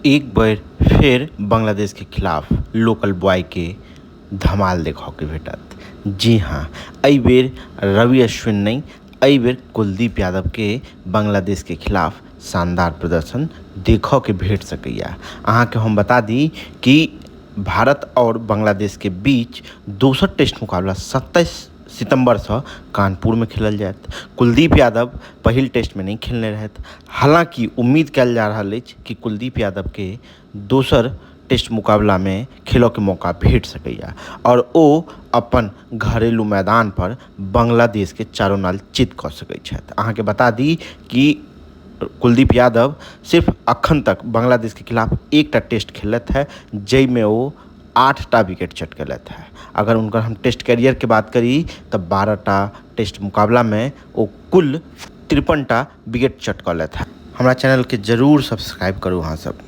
एक बेर फेर बांग्लादेश के खिलाफ लोकल बॉय के धमाल देखऽ के भेटत। जी हाँ, एहि बेर रवि अश्विन नहि, एहि बेर कुलदीप यादव के बांग्लादेश के खिलाफ शानदार प्रदर्शन देखऽ के भेट सकैया। अहाँके हम बता दी कि भारत और बांग्लादेश के बीच दोसर टेस्ट मुकाबला 27 सितम्बरसँ कानपुरमे खेलल जायत। कुलदीप यादव पहिल टेस्टमे नहि खेलने रहथि। हालांकि उम्मीद कयल जा रहल अछि कि कुलदीप यादव के दोसर टेस्ट मुकाबलामे खेलऽके मौका भेट सकैया आओर ओ अपन घरेलू मैदान पर बांग्लादेशके चारो नाल चित कऽ सकैत छथि। अहाँके बता दी कि कुलदीप यादव सिर्फ अखन तक बांग्लादेश के खिलाफ एकटा टेस्ट खेललथि है, जाहिमे ओ 8टा विकेट चटकेलथि है। अगर हुनकर हम टेस्ट कैरियर के बात करी तऽ 12टा टेस्ट मुकाबलामे ओ कुल 53टा विकेट चटकलथि है। हमरा चैनलके जरूर सब्सक्राइब करू अहाँ सब।